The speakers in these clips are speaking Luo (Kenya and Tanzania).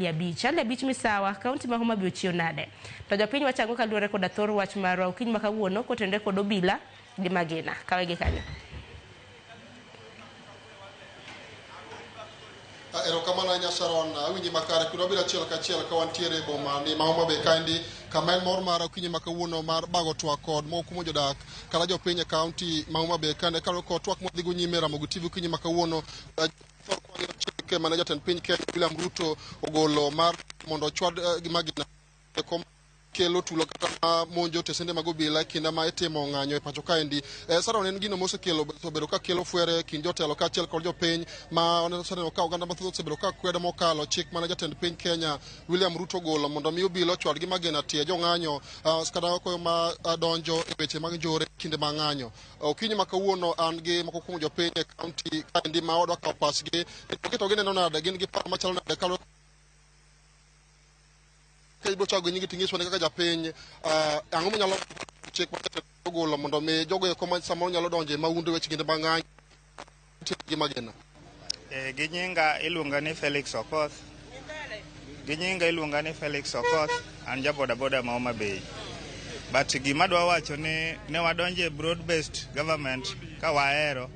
Ali 5. Ali 5 misawa, kaunti ma Homa Bay ochiew nade? To jopiny wachango kaluwore koda thor wach marwa okinyi ma kawuono kotenore kod obila gi magina. Kawe gi kanyo. Erokamano ahinya Sharon, awinji makare kendo wabiro achiel kachiel ka wantiere e boma ni ma Homa Bay kaendi kama en mor mar okinyi ma kawuono mar bago twak kod moko kuom jodak kata jopiny e kaunti ma Homa Bay kaendi kaluwore kod twak mwadhigo nyime e Ramogi TV okinyi ma kawuono. Kwang'iyo chike mane jatend piny Kenya William Ruto ogolo mar mondo ochwad gi magina kom kelo tulo kata ma monjo tesende mag obila e kinde ma itimo ng'anyo e pacho kaendi. Sharon, en gino mosekelo osebedo ka kelo fwere e kind jotelo kaachiel kod jopiny ma oseneno ka oganda mathoth osebedo ka kwedo mokalo chik mane jatend piny Kenya William Ruto ogolo mondo mi obila ochwad gi magina tie jong'anyo kata koyo ma donjo e weche mag njore kinde mag ng'anyo. Okinyi ma kawuono an gi moko kuom jopiny e kaunti kaendi ma wadwa kawo pachgi to gineno nade, gin gi paro machalo nade kaluwore ka ibiro chako gi nyingi ting'iswa ni kaka japiny ang'o manyalo chik ma jatend ogolo mondo mi jogo eko ma samoro nyalo donjo e mahundu e weche kinde mag ng'anyo gi magina. Gi nyinga iluonga ni Felix Okoth. Gi nyinga iluonga ni Felix Okoth, an ja boda boda ma Homa Bay. But gima adwa wacho ni ne wadonjo e broad based government ka wahero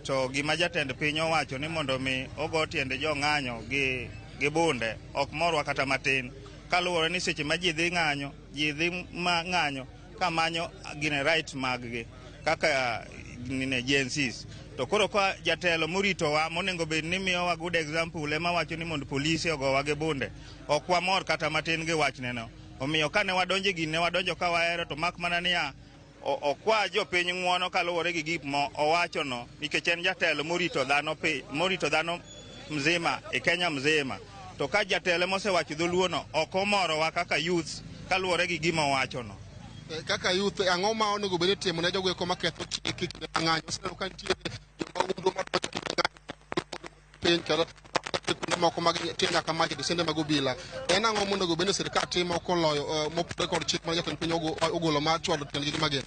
to gima jatend piny owacho ni mondo mi ogo tiende jong'anyo gi bunde ok morwa kata matin. Kaluwore ni seche ma ji dhi ng'anyo, ji dhi ma ng'anyo ka manyo gine right mag gi kaka nine Gen Zs. To koro ka jatelo moritowa monego bed ni miyowa good example ema wacho ni mondo polise ogowa gi bunde, ok wamor kata matin gi wachneno. Omiyo kane wadonjo e gini ne wadonjo ka wahero to mak mana niya okwa jopiny ng'uono kaluwore gi gik ma owachono nikech en jatelo morito dhano morito dhano mzima e Kenya mzima. To ka jatelo mosewacho dholuono ok omorowa kaka youths kaluwore gi gima owachono. Kaka youth ang'o ma onego bed ni itimo ne jogo eko maketho chik e kinde mag ng'anyo? Waseneno ka nitie jomahundu madonjo kinde ng'anyo piny kata kuonde moko mag tie nyaka mach e tesende mag obila. En ang'o monego bed ni sirkal timo koloyo mopogore kod chik ma jatend piny ogolo mar chwado tiendgi gi magina?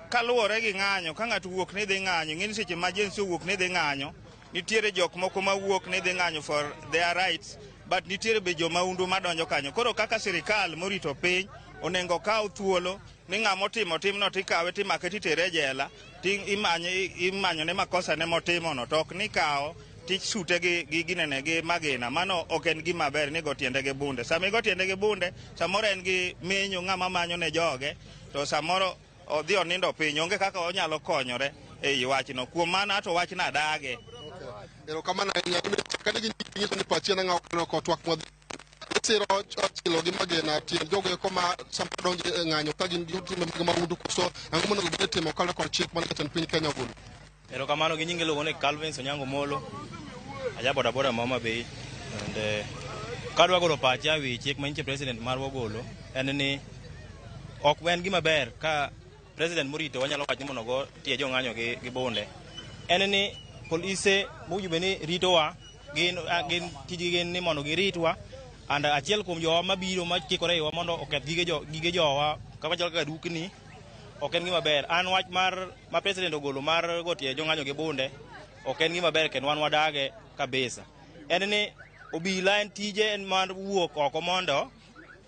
Kaluwore gi ng'anyo, ka ng'ato wuok ni dhi ng'anyo, ing'e ni seche ma Gen Z owuok ni dhi ng'anyo, nitiere jok moko mawuok ni dhi ng'anyo for their rights, but nitiere be jomahundu madonjo kanyo. Koro kaka sirikal morito piny onego kaw thuolo ni ng'ama otimo timno tikawe timake titere e jela imanyo ne makosa ne motimono to ok ni kawo tisute gi ginene gi magina. Mano ok en gima ber ni go tiende gi bunde. Sama igo tiende gi bunde, samoro en gi menyo ng'ama manyo ne joge, to samoro odhi onindo piny, onge kaka onyalo konyore ei wachno. Kuom mano ato wachno adage. Erokamano ahinya. Kane ginyiso ni pachi en ang'o kaneno kod twak mwadhi isiro chilo gi magina tiend jogo eko ma sama donjo e ng'anyo ka gin gi timbe mag mahundu koso ang'o monego bed ni itimo kaluwore kod chik mane jatend piny Kenya ogolo? Erokamano gi nyinga iluongo ni Calvin Onyango Molo, aja boda boda ma Homa Bay. And kadwa golo pacha ewi chik ma nyiche president marwa ogolo en ni ok en gima ber ka president morito wanyalo wacho ni mondo ogo tie jong'anyo gi bunde. En ni polise mowinjo bed ni ritowa gin tijgi gin ni mondo giritwa and achiel kuom jowa mabiro machikore iwa mondo oketh gige jowa kaka chal kaka dukni ok en gima ber. An wach mar ma president ogolo mar go tie jong'anyo gi bunde ok en gima ber kendo wan wadage kabisa. En ni obila en tije en mar wuok oko mondo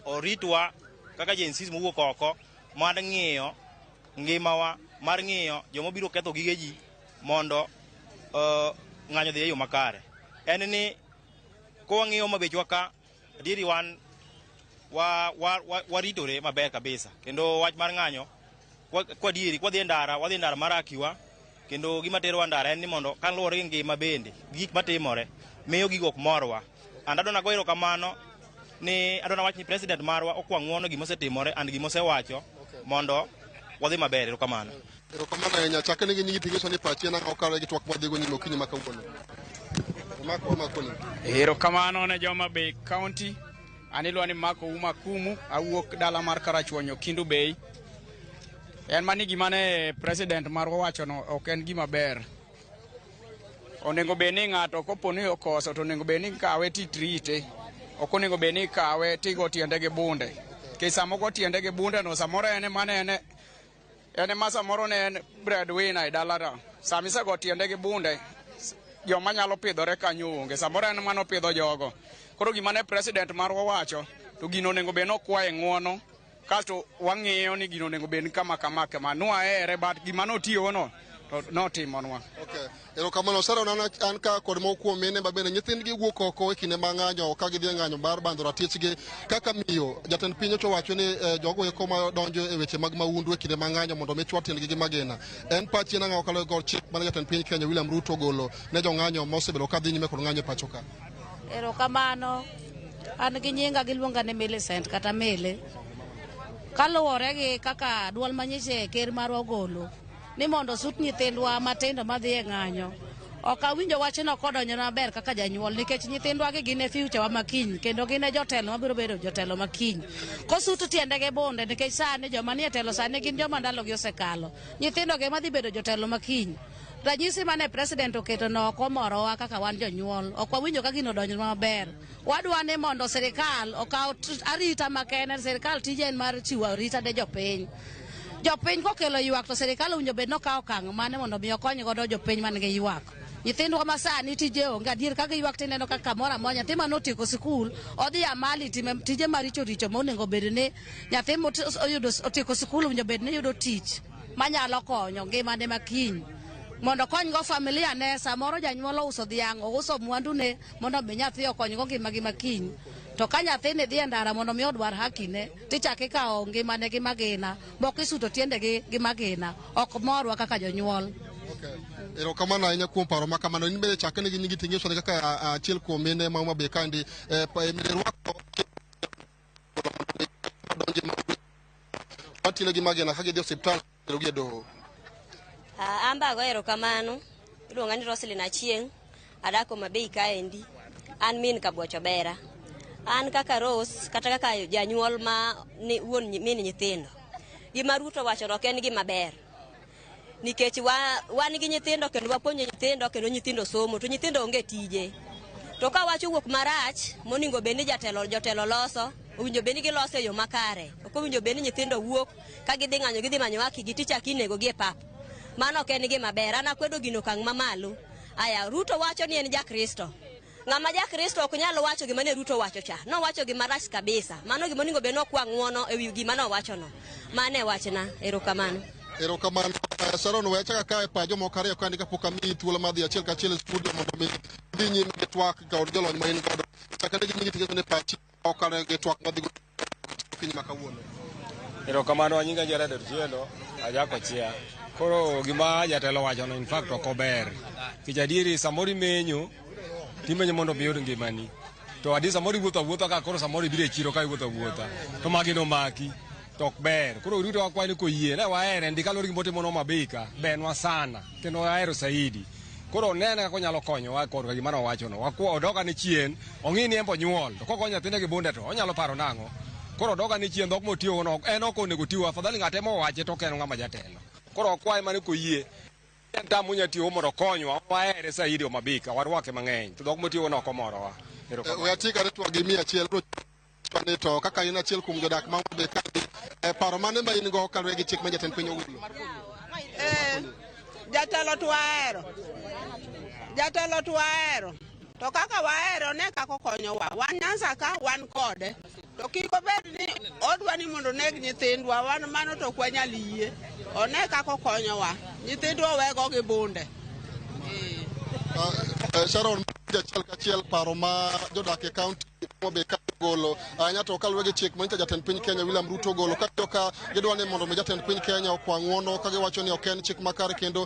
oritwa kaka Gen Zs mowuok oko mar ng'iyo ngimawa, mar ng'iyo joma biro ketho gige ji mondo ng'anyo odhi e yo makare. En ni kwang'iyo mabechwa ka, adieri wan waritore maber kabisa kendo wach mar ng'anyo kwa adieri kwadhi e ndara, wadhi e ndara mar akiwa kendo gima terowa ndara en ni mondo kaluwore gi ngima bende gik matimore miyo gigo ok morwa. And adwa nago erokamano ni adwa nawach ni president marwa okwa ng'uono gima osetimore and gima osewacho mondo wadhi maber. Erokamano. Erokamano ahinya. Chake ni gi nyingi ting'iso ni pachi en ang'o kaluwore gi twak mwadhigo nyime okinyi ma kawuono. Omako omako ni. Erokamano ne joma Bay County. An iluonga ni Marko Uma Kumu, awuok dala mar Karachuonyo, Kendu Bay. En mani gima ne president marwa owachono ok en gima ber. Onego bed ni ng'ato kopo ni okoso to onego bed ni ikawe titrite. Ok onego bed ni ikawe tigo tiende gi bunde. Nikech sama ogo tiende gi bunde no samoro en ema ne en ema samoro ne en breadwinner e dalano. Sama isego tiende gi bunde, joma nyalo pidhore kanyo onge. Samoro en ema nopidho jogo. Koro gima ne president marwa wacho to gino onego bed nokwaye ng'uono, kasto wang'iyo ni gino onego bed kama kama kama. Nwahere, but gima notiyogo to notimonwa. Okay. Erokamano Sharon, an ka kod moko kuom mine ma bende nyithindgi wuok oko e kinde ma ng'anyo ka gidhi e ng'anyo mar bandho ratichgi. Kaka miyo, jatend piny ocho wacho ni jogo eko ma donjo e weche mag mahundu e kinde ma ng'anyo mondo mi chwat tiendgi gi magina. En pachi nang'o kaluwore kod chik mane jatend piny Kenya William Ruto ogolo ne jong'anyo mosebedo ka dhi nyime kod ng'anyo e pacho ka? Erokamano. An gi nyinga giluonga ni Millicent kata Mele. Kaluwore gi kaka duol manyiche ker marwa ogolo ni mondo osut nyithindwa matindo madhi e ng'anyo. Ok awinjo wachno kodonjona maber kaka janyuol, nikech nyithindwa gi gin e future wa makiny kendo gin e jotelo mabiro bedo jotelo makiny. Kosut tiendegi bunde, nikech sani joma nie telo sani gin joma ndalogi osekalo. Nyithindo gi ema dhi bedo jotelo makiny. Ranyisi mane president oketo no ok omorowa kaka wan jonyuol. Ok wawinjo ka gino odonjonwa maber. Wadwa ni mondo sirikal okaw arita makende. Sirikal tije en mar chiwo arita ne jopiny. Jopiny kokelo ywak to sirikal owinjo bed nokawo okang' mane mondo mi okony godo jopiny man gi ywak. Nyithindwa ma sani tije onge, adier ka giywak tineno ka kamoro amora nyathi mane otieko sikul odhi amali time tije maricho richo monego bed ni nyathi moyudo otieko sikul owinjo bed ni yudo tich manyalo konyo ngimane makiny mondo okonygo familia ne. Samoro janyuol ouso dhiang', ouso mwandune mondo mi nyathi okonygo ngimagi makiny, to ka nyathini dhi e ndara mondo mi odwar hakine, tichak ikawo ngimane gi magina moko, isuto tiendegi gi magina. Ok morwa kaka jonyuol. Okay. Erokamano ahinya kuom paro ma kamano. In bende chakne gi nyingi ting'iso kaka achiel kuom mine ma Homa Bay kaendi rwako donje ma gi magina ka gidhi e osiptal terogi e doho. Ah, an be ago erokamano. Iluonga ni Roselyn Achieng', adak Homa Bay kaendi. An min Kabuoch Obera. An kaka Rose kata kaka janyuol ma ni wuon min nyithindo. Gima Ruto wacho ok en gima ber. Nikech wan gi nyithindo kendo wapuonjo nyithindo kendo nyithindo somo to nyithindo onge tije. To ka wach owuok marach monego bed ni jatelo jotelo loso, owinjo bed ni giloso e yo makare. Ok owinjo bed ni nyithindo wuok ka gidhi ng'anyo, gidhi manyo haki gi tichak inego gi e pap. Mano ok en gima ber. An akwedo gino okang' mamalo. Aya, Ruto wacho ni en jakristo. Ng'ama jakristo ok nyal wacho gima ne Ruto wacho cha. Nowacho gima rach kabisa. Mano gima onego bed ni okwa ng'uono ewi gima nowachono. Mano e wachna. Erokamano. Erokamano. Sharon, we achaka kae pa jomoko ariyo kaendi kapok amiyi thuolo mar dhi achiel kachiel e studio mondo mi dhi nyime gi twak kod jolony ma in godo. Chakne gi nyingi ting'iso ni pachi okalo gi twak madhi go okinyi ma kawuono. Erokamano, anyinga Jared Otieno, ajakochia. Koro gima jatelo wachono in fact ok ober. Nikech adieri samoro imenyo, timenyo mondo mi iyud ngimani. To adi samoro iwuotho awuotha ka koro samoro ibiro e chiro ka iwuotho awuotha. To magina omaki. To ok ber. Koro Ruto wakwayo ni koyie, ne wahere ndi kaluwore gi gimotimo Homa Bay ka, bernwa sana kendo wahero saidi. Koro onene kaka onyalo konyowa korka gima nowachono. Wakwa odog ane chien, ong'i ni en be onyuol. To kogonyo nyathine gi bunde to onyalo paro nang'o? Koro odog ane chien, dhok motiyogo no en ok onego otigo. Afadhali ng'ate mowache to ok en ng'ama jatelo. Koro wakwaye mana koyie en tam monya tiyogo mondo okonywa. Wahere saidi Homa Bay ka, warwake mang'eny. To dhok motiyogo no ok omorowa. Erokamano. We atiek ane twak gi miyo achiel ni to kaka in achiel kuom jodak ma Homa Bay kaendi, paro mane ma in go kaluwore gi chik ma jatend piny ogolo? Jatelo to wahero, jatelo to wahero, to kaka wahero ne kaka okonyowa wan Nyanza ka wan kode, to kik obed ni odwa ni mondo oneg nyithindwa wan, mano to ok wanyal yie. One kaka okonyowa, nyithindwa owego gi bunde. Sharon, achiel kachiel paro ma jodak e kaunti Homa Bay ka ogolo ahinya to kaluwore gi chik manyicha jatend piny Kenya William Ruto ogolo ka ka gidwa ni mondo mi jatend piny Kenya okwa ng'uono ka giwacho ni ok en chik makare kendo.